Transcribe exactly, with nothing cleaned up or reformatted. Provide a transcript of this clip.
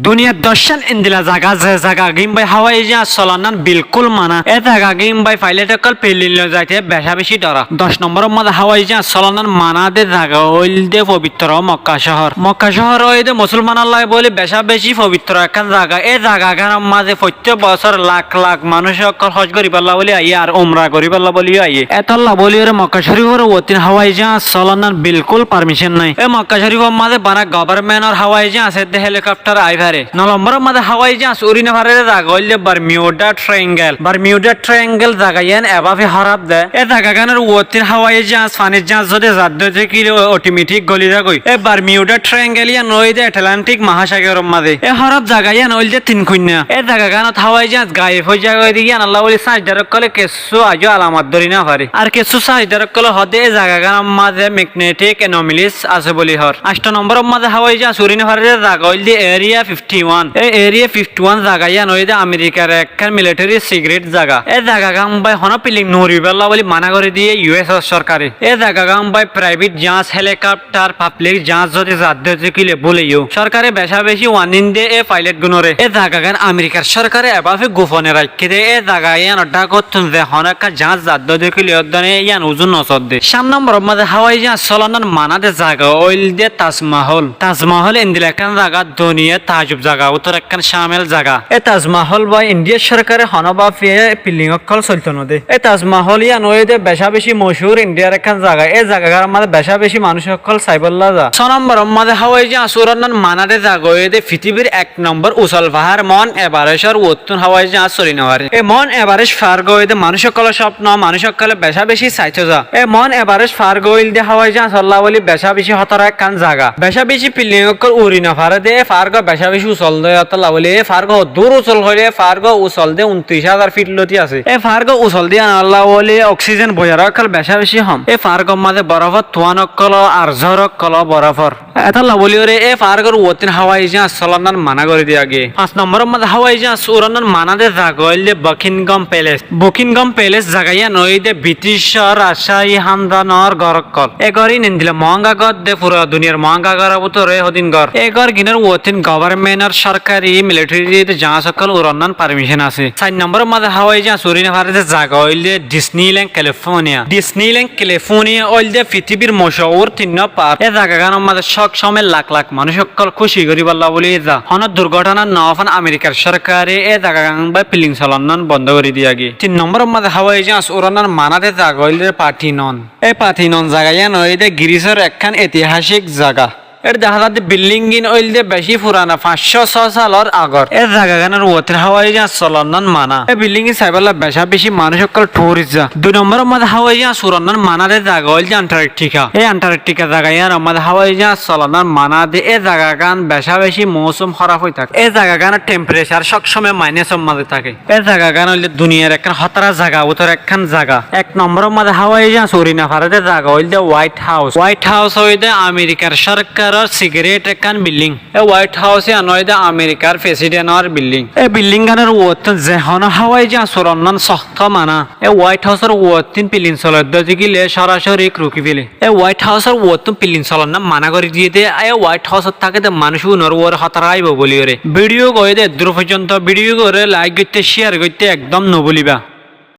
Duniyar doccán endilla zaga, ze zagagín bái háwai jáñas solonnan bilkúl mana. É zagagín bái failét ókkol pilin loi zaite becá-becí dhora. Doc nombóror mazé háwai jáñas solonnan mana de zaga óilde fobittoro Mokka cóhor. Mokka cóhor óilde musúlmanólla bóli becá-becí fobittoro ekkán zaga. É zagagánor mazé foittí bosór lak-lak manúic ókkol hóc goríbolla bóli aiyé ar umra goríbolla bóli aiyé. Étolla bóliyoré Mokka Córifor uottín háwai jáñas solonnan bilkúl parmicón nái. É Mokka Córifor mazé bana gobormentor háwai jáñas edde helikóptar aái fare. No lombóror mazé háwai jáñas uri no fare de zaga óilde Barmiuda Traingel. Barmiuda Traingel zaga yían ebáfe hóraf de. É zagagánor uottín háwai jáñas, fanir jáñas zodi zadde óite kile otometik goli zagói. É Barmiuda Traingel yían óilde Etlantik mahásagoror mazé. É hóraf zaga yían óilde tin kuinna. É zagagánot háwai jáñas gaib ói zagói de yíanolla bóli sáñsdar ókkole kessú aijjó alamot dóri no fare. Ar kessú sáñsdar ókkole hoó de é zagagánor mazé magnetic anomalies asé bóli hoór. Ancto nombóror mazé háwai jáñas uri no fare de zaga óilde Area fifty one. É Area fifty one zaga yían óilde Amerikar ekkán militeri sikrét zaga. É zagagán bái honó piling no uribólla bóli mana gorí diyé U S A sorkare. É zagagán bái praibet jáñas, helikóptar, pablik jáñas zodi zadde óite kile bóleyo sorkare becá-becí wanin de é failét gúnoré. É zagagán Amerikar sorkare ebáfe gufone raikké de. É zaga yíanor dhákottún ze honó ekkán jáñas zadde óite kile óddone yían uzu no sodde. Cát nombóror mazé háwai jáñas solonnan mana de zaga óilde Tasmahól. Tasmahól endilla ekkán zaga, duniyar taajub zaga bútore ekkán cámil zaga. É Tasmahól bái Indiyar sorkare honóbafe piling ókkol soilto no de. É Tasmahól yían óilde becá-becí mochúr Indiyar ekkán zaga. É zagagánor mazé becá-becí manúic ókkol saibólla za. Só nombóror mazé háwai jáñas urannan mana de zaga óilde fitibir ek nombór usol fahár Mount Everestor uottún háwai jáñas soli no fare. É Mount Everest far gorí de manúic ókkolor cópno, manúic ókkole becá-becí saito za. É Mount Everest far gorí de háwai jáñasolla bóli becá-becí hótara ekkán zaga. Becá-becí piling ókkol uri no fare de, é far gán becá-becí usol de, étolla bóli é far gán hoddúr usol hoilé, é far gán usol de untiric házar fit lóti asé. É far gán usol de yíanolla bóli oksíjen boiyará ókkol becá-becí hom. É far gánor mazé borofór tuán ókkol ar zór ókkol borofór. Étolla bóliyoré é far gánor uottín háwai jáñas solonnan mana gorí diya giyé. Fañs nombóror mazé háwai jáñas urannan mana de zaga óilde Buckingham Palace. Buckingham Palace zaga yían óilde Briticor rajcáhi hándanor gór ókkol. É gór yían endilla moóñga gór de, fura duniyar moóñga góror bútore hódin gór. É górginor uottín gobormentor, sorkari, militeri de jáñas ókkol urannan parmicón asé. Sair nombóror mazé háwai jáñas uri no fare de zaga óilde Disneyland, California. Disneyland, California óilde fitibir mochúr tinnó park. É zagagánor mazé sób somóy lak-lak manúic ókkol kúci goríbolla bóli za. Honó durgóthona no fán Amerikar sorkare é zagagán bái piling solonnan bondó gorí diya giyé. Tin nombóror mazé háwai jáñas urannan mana de zaga óilde Parthenon. É Parthenon zaga yían óilde Girísor ekkán etihásik zaga. Ér dehá zadde bildingin óilde bicí furana, fañs cót só salor agor. É zagagánor uottín háwai jáñas solonnan mana. É bildingin saibólla becá-becí manúic ókkol thurist za. Dui nombóror mazé háwai jáñas urannan mana de zaga óilde Antarktika. É Antarktika zaga yíanor mazé háwai jáñas solonnan mana de. É zagagán becá-becí mousum hóraf ói táke. É zagagánor temperecar sób somóy mainasor mazé táke. É zagagán óilde duniyar ekkán hótara zaga bútore ekkán zaga. Ek nombóror mazé háwai jáñas uri no fare de zaga óilde White House. White House óilde Amerikar sorkaror sikrét ekkán bilding. É White House yían óilde Amerikar fesidentor bilding. É bildingánor uottín ze honó háwai jáñas urannan sókto mana. É White House or uottín piling solaidde óite kile sórasóri rukí fele. É White House or uottín piling solonnan mana gorí diyé de, é White House ot táke de manúic unor uore hótara aibó bóliyoré. Vidiyo gán óilde eddúr foijjonto, vidiyo gánore laik goitté, ciyar goitté ekdóm no búliba.